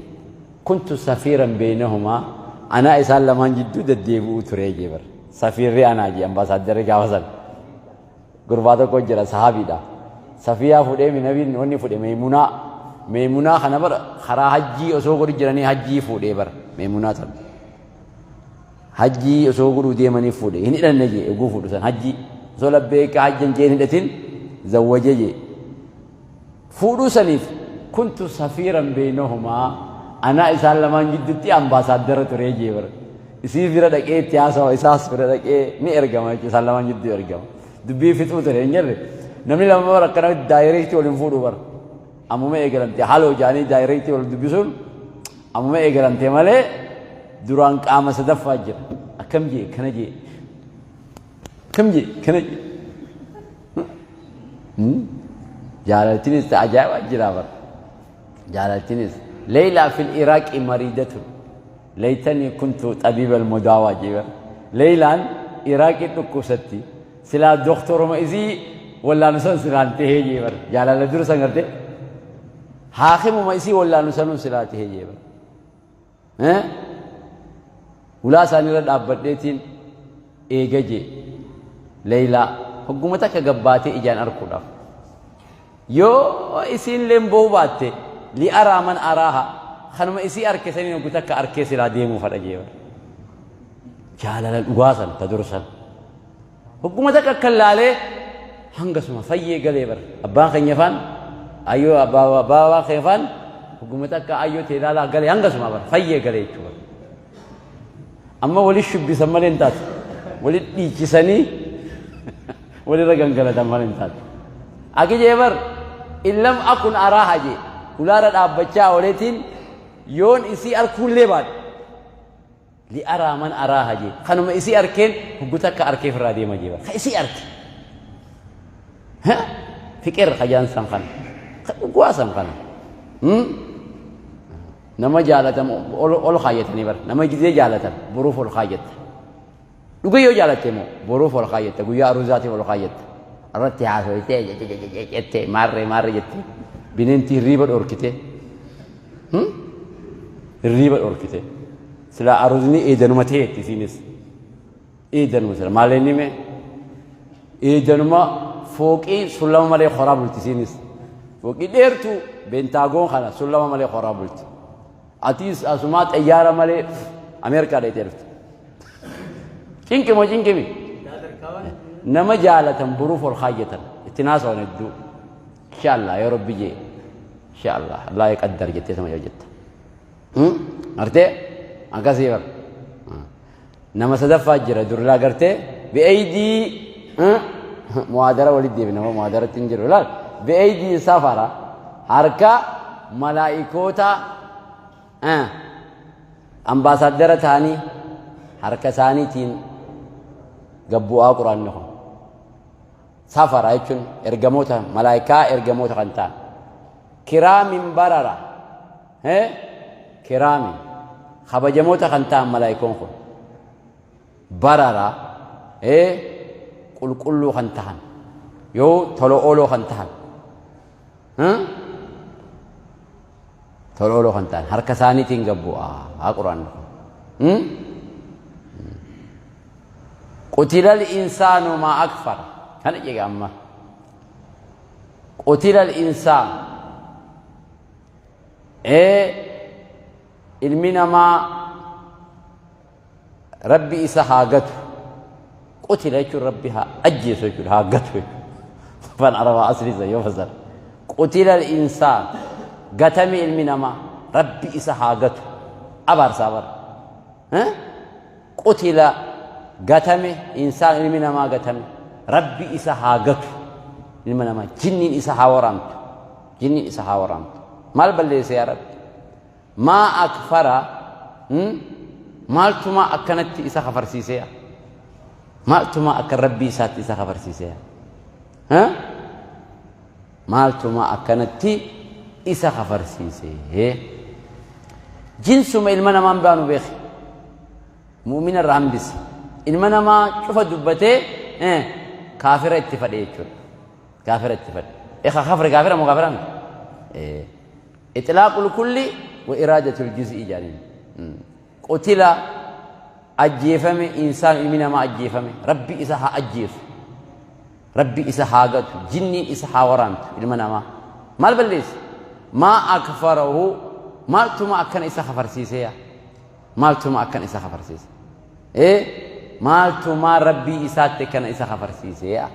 Kuntu safiiran beeynahumaa anaa isaan lamaan jidduu deddeebi'uu turee jee bar. Safiirri anaa jee ambaasaaddarri gaafa san. Gurbaa tokko jira sahaabiidha. Safiyaa fuudhee mi nabiin wanni fuudhe Meeymunaa. Meeymunaa kana bara karaa hajjii osoo godhu jiranii hajjii fuudhee bara Meeymunaa sana. Hajjii osoo godhuu deemanii fuudhe hin hidhanne jee oguu fuudhu san hajjii osoo labbeeka hajjan jee hin hidhatin zawwaje jee. Fuudhuu saniif kuntu safiiran beeynahumaa anaa isaan lamaan jiddutti ambaasaaddara turee jee bara. Isii bira dhaqee itti haasawa isaas bira dhaqee ni ergama jechuudha isaan lamaan jidduu ergama. Dubbii fixuu ture hin jirre. Namni lama bara akkanatti daayireektii waliin fuudhu bara. Ammuma eegalamte haloo jaanii daayireektii wal dubbisuun ammuma eegalamte malee duraan qaama sadaffaa jira. Akkam jee kana jee. Akkam jee kana jee. Jaalaltiinis ajaa'iba jira bara. Jaalaltiinis Leylaa fil Iraaqi mariidatun. Laytanii kuntu xabiiba almudaawaa jee bara. Leylaan Iraaqii dhukkubsatti. Silaa doktoruma isii wallaanu san silaan tahee jee bara. Jaalala dura san gartee. Haakimuma isii wallaanu sanuu silaa tahee jee bara. Ulaa isaaniirra dhaabbadheetiin eega jee Leeylaa hogguma takka gabbaatee ijaan arkuudhaaf. Yoo isiin leen boo'uu baatte li araa man araaha kanuma isii arke saniin hoggu takka arkee silaa deemuu fadha jee bara. Jaalala dhugaa san ta dur san. Hogguma takka akka laalee hangasuma fayyee galee bara. Abbaan keenya faan ayyoo abbaa abbaa keenya faan hogguma takka ayyoo tee ilaalaa galee hangasuma bara fayyee galee jechuudha. Amma wali shubbisan malee hin taatu. Wali dhiichisanii walirra gangalatan malee hin taatu. Aki jee bar illam akun araaha jee ulaara dhaabbachaa ooleetiin yoon isii arkuullee baadhe. Li araa man araaha jee kanuma isii arkeen hoggu takka arkee firraa deema jee ka isii arke fiqir kajaan san kana ka dhugaa san kana nama jaalatan ol kaayyatanii bar nama gizee jaalatan boruuf ol kaayyatta dhuga yoo jaalatte immoo boruuf ol kaayyatta guyyaa aruuzaatiif ol kaayyatta irratti haasoytee jettee maarree maarree jettee bineentii hirriiba dhorkitee Hirriiba dhorkite. Silaa aruuzni eedanuma ta'eetti isiinis. Eedanuma sila maal inni mee? Eedanuma fooqii sullama malee horaa bulti isiinis. Fooqii dheertuu beentaagoon kana sullama malee horaa bulti. Atiis asumaa xayyaara malee Ameerikaa dheetee dhufte. Cinqi moo cinqimi? Nama jaalatan boruuf ol kaayyatan itti naasawan hedduu. Inshallah yoo rabbi jee. Insha Allah Allah qaddar jettee sama yoo jetta. Gartee akkasii bar. Nama sadaffaa jira durlaa gartee bi'eeydii muwaadara walitti deebina nama muwaadaratti hin jiru laal bi'eeydii safara harka malaa'ikoota ambaasaaddara ta'anii harka isaaniitiin gabbu'aa quraanni kun. Safara jechuun ergamoota malaayikaa ergamoota kan ta'an. Kiraamin barara. Kiraamin kabajamoota kan ta'an malaayikoon kun. Barara qulqulluu kan ta'an yoo tola ooloo kan ta'an. Tola ooloo kan ta'an harka isaaniitiin gad bu'a quraanni kun. Qutilal insaanu maa akfara. Kana jedhe amma. Qutilal insaan. Ee ilmi namaa rabbi isa haa gatu. Qutila jechuun rabbi haa ajjeesu jechuudha haa gatu jechuudha. Afaan Arabaa asli isa yoo fasara. Qutilal insaan gatame ilmi namaa rabbi isa haa gatu. Abaarsa bara. Qutila gatame insaan ilmi namaa gatame rabbi isa haa gatu ilma namaa jinniin isa haa waraantu jinniin isa haa waraantu maal balleesse yaa rabbi maa akfara maaltumaa akkanatti isa kafarsiisee yaa maaltumaa akka rabbii isaatti isa kafarsiisee yaa Maaltuma akkanatti isa kafarsiise? Jinsuma ilma namaan baanu beeki. Mu'mina irraa hambise. Ilma namaa cufa dubbatee kaafira itti fadhe jechuudha. Kaafira itti fadhe. Eka kafre kaafira moo kaafira miti? Itlaaqul kulli wa iraadatul juz'i jedhaniin. Qutila ajjeefame insaan ilmi namaa ajjeefame rabbi isa haa ajjeesu. Rabbi isa haa gatu, jinniin isa haa waraantu ilma namaa. Maal balleesse? Maa akfarahu maaltuma akkana isa kafarsiisee yaa? Maaltuma akkana isa kafarsiise? Ee maaltuma rabbii isaatti akkana isa kafarsiisee yaa?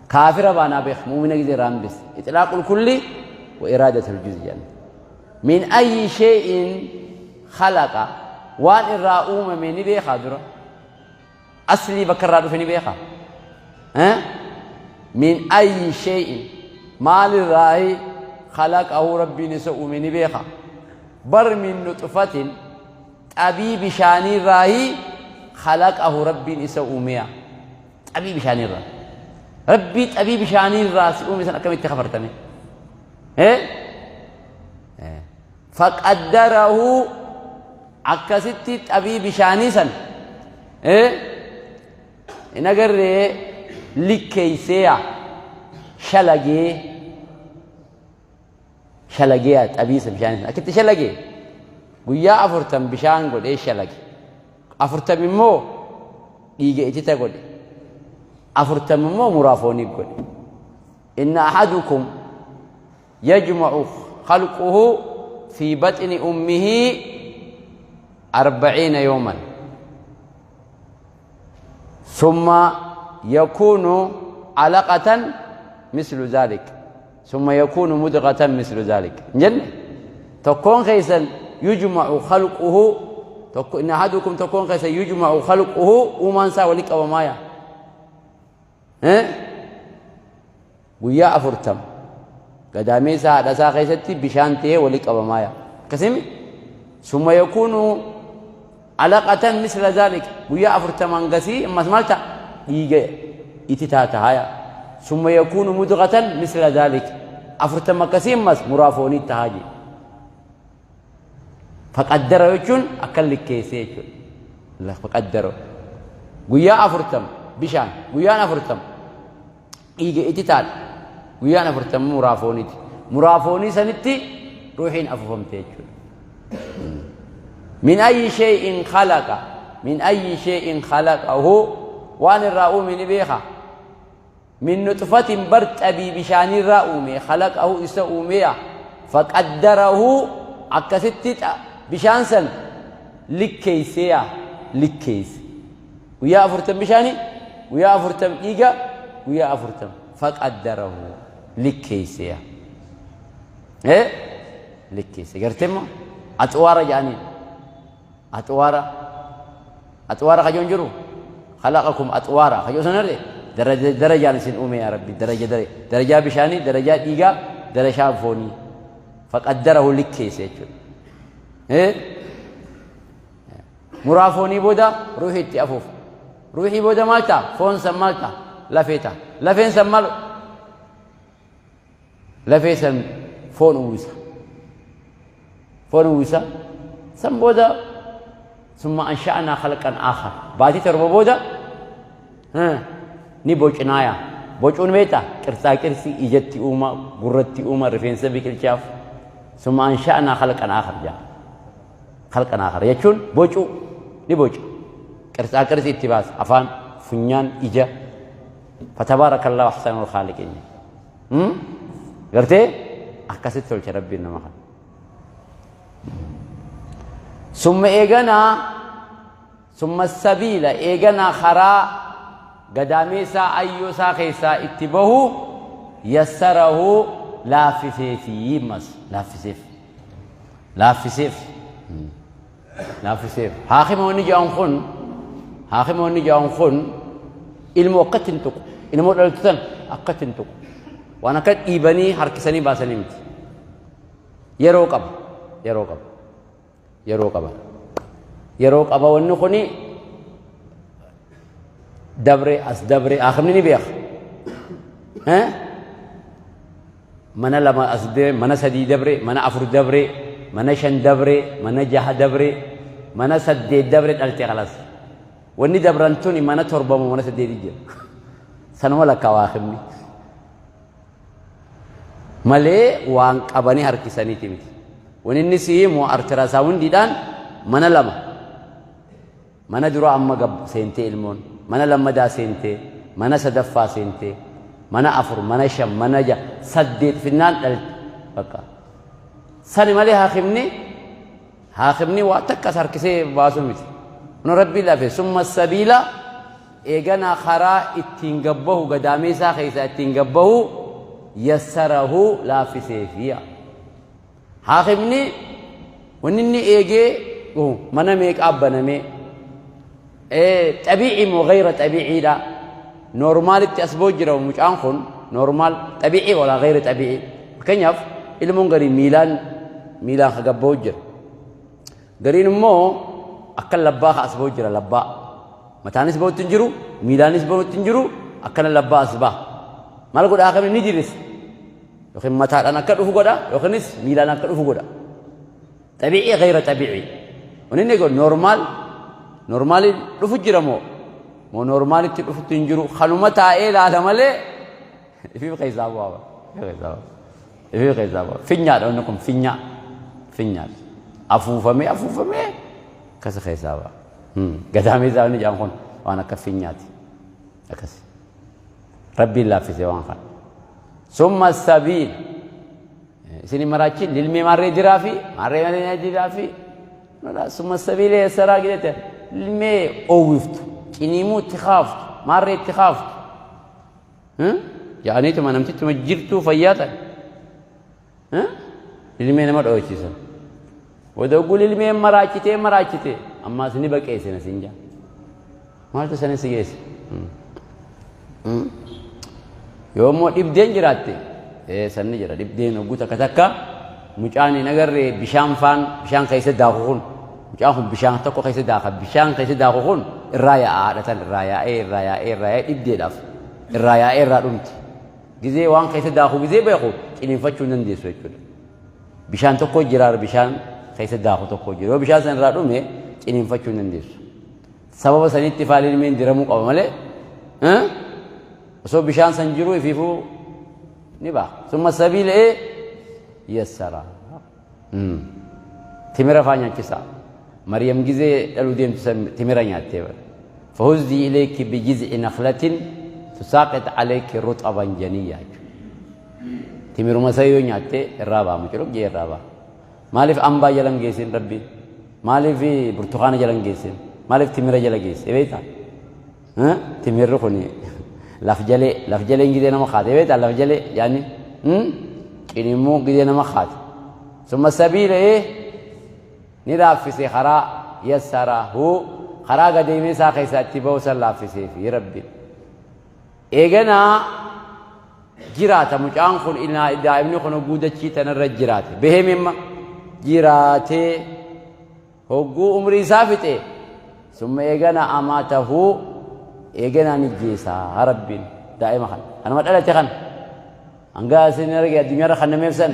Kaafira baanaa beek mu'mina gizee irraa hambise. Itlaaqul kulli wa iraadatul juz'i jedhan. Min ayyi shay'in khalaqa waan irraa uumame ni beekaa dura. Aslii bakka irraa dhufe ni beekaa? Min ayyi shay'in maalirraahi khalaqahu rabbiin isa uume ni beekaa? Bar min nuxfatin xabii bishaaniirraahi khalaqahu rabbiin isa uumeya. Xabii bishaaniirraa. Rabbii xabii bishaaniirraa si uume san akkamitti kafartame? Faqaddarahu akkasitti xabii bishaanii san hin agarree likkeeyseeya shalagee shalageeya xabiisa bishaanii san akkitti shalagee guyyaa afurtam bishaan godhee shalage afurtam immoo dhiiga itita godhe afurtam immoo muraa foonii godhe inna ahadukum yajma'u khalquhu fi baxni ummihi arbaciina yooman summa yakuunu alaqatan mislu zaalik summa yakuunu mudghatan mislu zaalik hin jenne tokkoon keessan yujma'u khalquhu tokko inna ahadukum tokkoon keessan yujma'u khalquhu uumaan isaa wali qabamaaya Guyyaa afurtam gadaameessa haadha isaa keessatti bishaan ta'ee wali qabamaaya. Akkasimi summa yakuunu alaqatan misla zaalika guyyaa afurtam hangasii ammas maal ta'a dhiiga ititaa tahaaya. Summa yakuunu mudghatan misla zaalika afurtam akkasii ammas muraa foonii tahaa jee. Faqaddara jechuun akka likkeessee jechuudha. Faqaddara guyyaa afurtam bishaan guyyaan afurtam dhiiga ititaadha. Guyyaan afurtam muraa fooniiti. Muraa foonii sanitti ruuhiin afuufamte jechuudha. Min ayyi shay'in khalaqa min ayyi shay'in khalaqahu waan irraa uume ni beeka. Min nuxfatin bar xabii bishaanirraa uume khalaqahu isa uumeya faqaddarahu akkasitti bishaan san likkeeyseya likkeeyse guyyaa afurtam bishaani guyyaa afurtam dhiiga guyyaa afurtam faqaddarahu likkeeyseya ee likkeeyse garteemma axwaara jedhaniin Axwaara Axwaara kajoon jiru khalaqakum axwaara kajoo san arge daraja darajaan isin uume yaa rabbi daraja daraja darajaa bishaanii darajaa dhiigaa darajaa foonii faqaddarahu likkeesse jechuudha. Muraa foonii booda ruuhii itti afuufa. Ruuhii booda maal ta'a? Foon san maal ta'a? Lafee ta'a. Lafeen san maal? Lafee san foon uwwisa. Foon uwwisa. San booda summa ansha'naa khalqan aakhar. Baatii torba booda ni bocnaaya. Bocuun beektaa? Qirtsaa qirsi ijatti uuma, gurratti uuma, rifeensa biqilchaaf. Summa ansha'naa khalqan aakhar jaa. Khalqan aakhar jechuun bocuu ni boca. Qirtsaa qirsi itti baasa. Afaan, funyaan, ija. Fatabaarakallahu ahsanul khaaliqiin. Gartee akkasitti tolche rabbiin nama kana. Summa eeganaa summa sabiila eeganaa karaa gadaameessaa ayyoo isaa keessaa itti bahu yassarahu laaffiseefi mas laaffiseef laaffiseef laaffiseef haakimoonni jedhan kun haakimoonni jedhan kun ilmoo akkatti hin tuqu ilmoo dhaltu tan akkatti hin tuqu waan akka dhiibanii harkisanii baasanii miti yeroo qaba yeroo qaba yeroo qaba yeroo qaba wanni kuni dabre as dabre haakimni ni beeka. Mana lama as deeme, mana sadii dabre, mana afur dabre, mana shan dabre, mana jaha dabre, mana saddeet dabre dhalte kalas. Wanni dabran tuni mana torba moo mana saddeeti jira. Sanuma lakkaawaa himni. Malee waan qabanii harkisaniiti miti. Wanni inni si himu artiraasaawundiidhaan mana lama. Mana dura amma gab seentee ilmoon, mana lammadaa seentee, mana sadaffaa seentee, mana afur, mana shan, mana jaha, saddeet finnaan dhalte bakka. Sani malee haakimni haakimni waa takkas harkisee baasuu miti. Kun Rabbii lafe summa sabiila eeganaa karaa ittiin gabbahu gadaameessaa keessaa ittiin gabbahu yassarahu laaffiseefiya. Haakimni wanni inni eegee gahu mana meeqaa banamee xabii'ii moo gayra xabii'iidha. Noormaalitti as boo jira mucaan kun normal xabii'ii walaa gayra xabii'ii. Fakkeenyaaf ilmoon garii miilaan miilaan ka gabba'u jira. Gariin immoo akka labbaa ka as ba'u jira labbaa. Mataanis ba'utti hin jiru miilaanis ba'utti hin jiru akkana labbaa as ba'a. Maal godha haakimni ni dirisa. Yookiin mataadhaan akka dhufu godha yookiinis miilaan akka dhufu godha. Xabii'ii gayra xabii'ii. Wanni inni godhu normaal normaaliin dhufu jira moo moo normaalitti dhufutti hin jiru kanuma taa'ee laala malee ifiif keessaa bu'aa bara. Keessaa bu'aa. Ifiif keessaa bu'aa. Finyaadha wanni kun finyaa. Finyaadha. Afuufamee afuufamee akkasa keessaa ba'a. Gadaamee isaa wanni jedhan kun waan akka finyaati. Akkasi. Rabbiin laaffise waan kana. Summa sabiil. Isin maraachin lilmee maarree jiraa fi maarree maarree jiraa fi summa sabiila yassaraa jedhete lilmee oowwiftu ciniimuu itti kaaftu maarree itti kaaftu. Jedhaniituma namtichuma jirtuu fayyaa ta'e. Lilmee nama dho'achiisan. Booda ogguu lilmeen maraachitee maraachite ammaas ni baqeessina siin jaa. Maaltu sana si geesse? Yoo immoo dhibdeen jiraatte sanni jira dhibdeen ogguu takka takka mucaan hin agarre bishaan faan bishaan keessa daaku kun mucaan kun bishaan tokko keessa daaka bishaan keessa daaku kun irraa yaa'a haadhatan irraa yaa'ee irraa yaa'ee irraa yaa'ee dhibdeedhaaf irraa yaa'ee irraa dhumti. Gizee waan keessa daaku gizee beeku ciniinfachuu hin dandeessu jechuudha. Bishaan tokko jira bishaan keessa daaku tokko jira. Yoo bishaan san irraa dhume ciniinfachuu hin dandeessu. Sababa sanitti faal ilmeen diramuu qaba malee osoo bishaan san jiruu ifiifuu ni ba'a. Summa sabiila ee yassara. Timira faa nyaachisaa. Maryam gizee dhaluu deemtu san timira nyaattee bara. Fahuzzii ilayki bijiz'i nakhlatin tusaaqit alayki ruxaban janiyyaa jechuudha. Timiruma isa yoo nyaatte irraa ba'a muculuq jee irraa ba'a. Maaliif ambaa jala hin geessin rabbiin? Maaliif burtukaana jala hin geessin? Maaliif timira jala geesse? Beektaa? Timirri kun laf jalee laf jaleen gizee nama kaate beektaa laf jalee yaani qinimmuu gizee nama kaate. Summa sabiila ee ni laaffise karaa yassarahu karaa gadeemee isaa keessaa itti ba'u san laaffisee fi rabbiin. Eeganaa jiraata mucaan kun daa'imni kun hogguu dachii tanarra jiraate bahee mimma jiraatee hogguu umrii isaa fixe summa eegana amaatahu eeganaa ni jeesaa rabbiin daa'ima kana kanuma dhalate kana hanga isin arge addunyaarra kan nameef san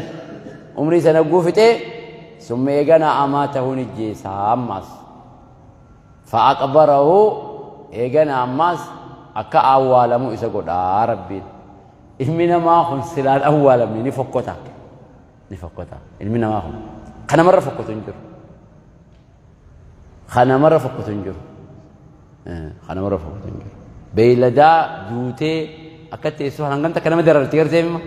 umrii sana hogguu fixe summa eegana amaatahu ni jeesaa ammaas Fa'aqbarahu eegana ammaas akka awwaalamu isa godha Rabbiin. Ilmi namaa kun silaan awwaalamne ni fokkota. Ni fokkota. Ilmi namaa kun. Kan namarra fokkotu hin jiru. Kan namarra fokkotu hin jiru. Kan namarra fokkotu hin jiru. Beeyladaa duutee akka teessoo hangam takka nama dararti gartee mima.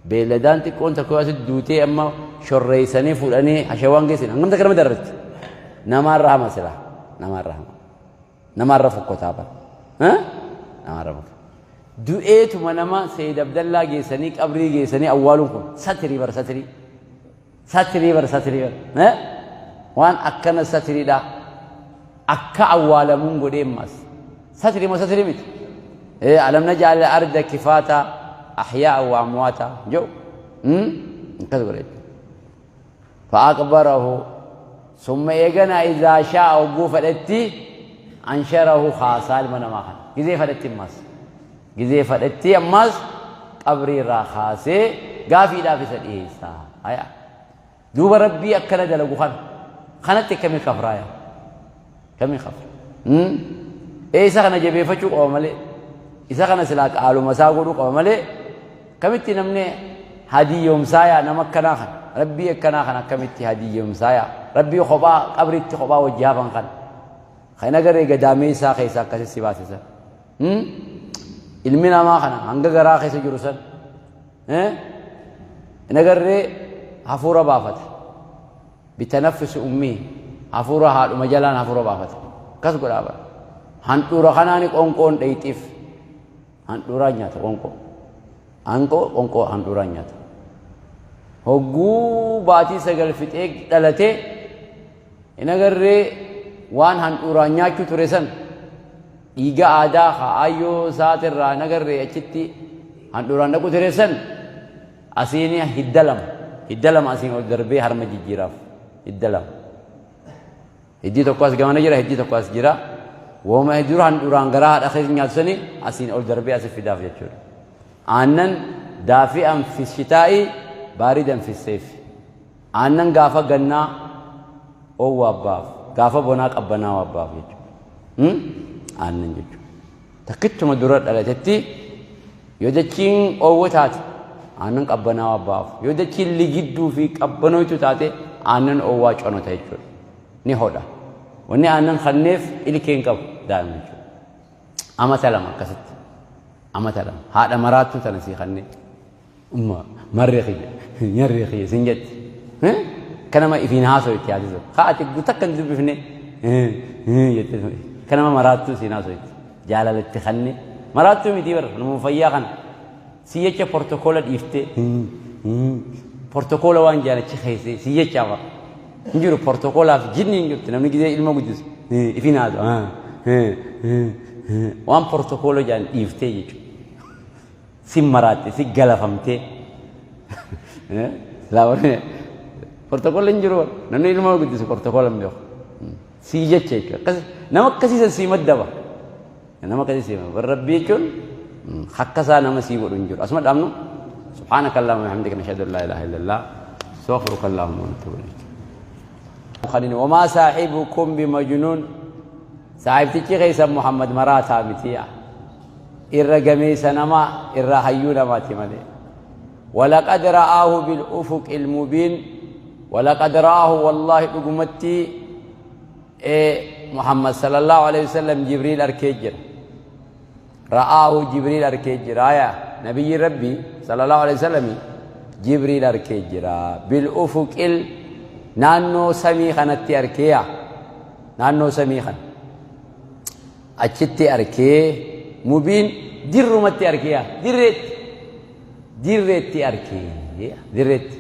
Beeyladaan xiqqoon tokko asitti duutee amma shorreessanii fuudhanii hashawaan geessin hangam takka nama dararti. Namaarra hama sila. Namaarra hama. Namaarra fokkotaa bara. Namaarra fokkota. Du'eetuma nama Seeyid Abdallaa geessanii qabrii geessanii awwaaluun kun satirii bara satirii. Satirii bara satirii bara. Waan akkana satiriidha. Akka awwaalamuun godhee ammas. Satirii moo satirii miti? Alam naj'al arda kifaata ahyaa wa amwaata jedhu. Akkas godhe jechuudha. Fa'aqbarahu summa eegana izaa shaa'a hogguu fedhetti ansharahu kaasaa ilma namaa kana. Gizee fedhetti ammas. Gizee fedhetti ammas qabrii irraa kaasee gaafiidhaaf isa dhiyeessa. Haya. Duuba Rabbii akkana dalagu kana kanatti akkamii kafraaya? Kamii kafra? Ee isa kana jabeeffachuu qaba malee isa kana silaa qaaluma isaa godhuu qaba malee kamitti namni hadiyyoomsaayaa nama akkanaa kana Rabbii akkanaa kana akkamitti hadiyyoomsaayaa Rabbii kophaa qabritti kophaa wajji hafan kana kan agarree gadaamee isaa keessa akkasi si baase san. Ilmi namaa kana hanga garaa keessa jiru san hin agarree hafuura baafata. Bitanaffusi ummii hafuura haadhuma jalaan hafuura baafata. Akkas godhaa bara. Handhuura kanaani qoonqoon dheeyxiif. Handhuuraan nyaata qoonqoo. Hanqoo qoonqoo handhuuraan nyaata. Hogguu baatii 9 fixee dhalatee hin agarree waan handhuuraan nyaachuu ture san dhiiga aadaa ka aayyoo isaatirraa hin agarree achitti handhuuraan dhaqu ture san asiin hidda lama hidda lama asiin ol darbee harma jijjiiraaf hidda lama. Hiddi tokko as gamana jira hiddi tokko as jira. Wooma dura handhuuraan garaa haadha keessa nyaatu sani asiin ol darbee asi fidaaf jechuudha. Aannan daafi'an fi shitaa'i baaridan fi seefi. Aannan gaafa gannaa oowwa abbaaf gaafa bonaa qabbanaawa abbaaf jechuudha. Aannan jechuudha. Takkichuma dura dhalatetti yoo dachiin oowwa taate aannan qabbanaawa abbaaf yoo dachiin ligidduu fi qabbanooytu taate aannan oowwaa conota jechuudha. Ni hodha. Wanni aannan kanneef ilkee hin qabu daa'ima jechuudha. Amata lama akkasitti. Amata lama. Haadha maraattuu tana sii kannee. Umma marree kiyya nyarree kiyya sin jetti. Akka nama ifiin haasoo itti haasisu. Haa ati takka hin dubbifne jette akka nama maraattuu siin haasoo itti. Jaalala itti kanne. Maraattuu miti bara nama fayyaa kana. Si jecha portokoola dhiiftee portokoola waan jaalachi keessee si jecha bara. Hin jiru portokoolaaf jinni hin jirtu namni gizee ilma guddisu ifiin haasoo. Waan portokoola jaan dhiiftee jechuudha. Si maraatte si galafamtee. Portokoolli hin jiru namni ilma guddisu portokoola hin beeku. Si jecha jechuudha. Akkas nama akkasii san sii maddaba. Nama akkasii sii maddaba. Rabbii jechuun hakkasaa nama sii godhu hin jiru. Asuma dhaabnu subhaanaka Allahumma wa bihamdika nashhadu an laa ilaaha illallah astaghfiruka Allahumma wa natuubu ilayk. Kanin wamaa saahibukum bimajnuun saahibtichi keessan Muhammad maraataa mitiya. Irra gameessa namaa, irra hayyuu namaati malee. Walaqad ra'aahu bil ufuqil mubiin walaqad ra'aahu wallaahi dhugumatti ee Muhammad sallallahu alaihi wasallam Jibriil arkee jira. Ra'aahu Jibriil arkee jira aya nabiyyi Rabbi sallallahu alaihi wasallam Jibriil arkee jira. Bil ufuqil naannoo samii kanatti arkeeya naannoo samii kana. Achitti arkee mubiin dirrumatti arkee dirreetti dirreetti arkee dirreetti.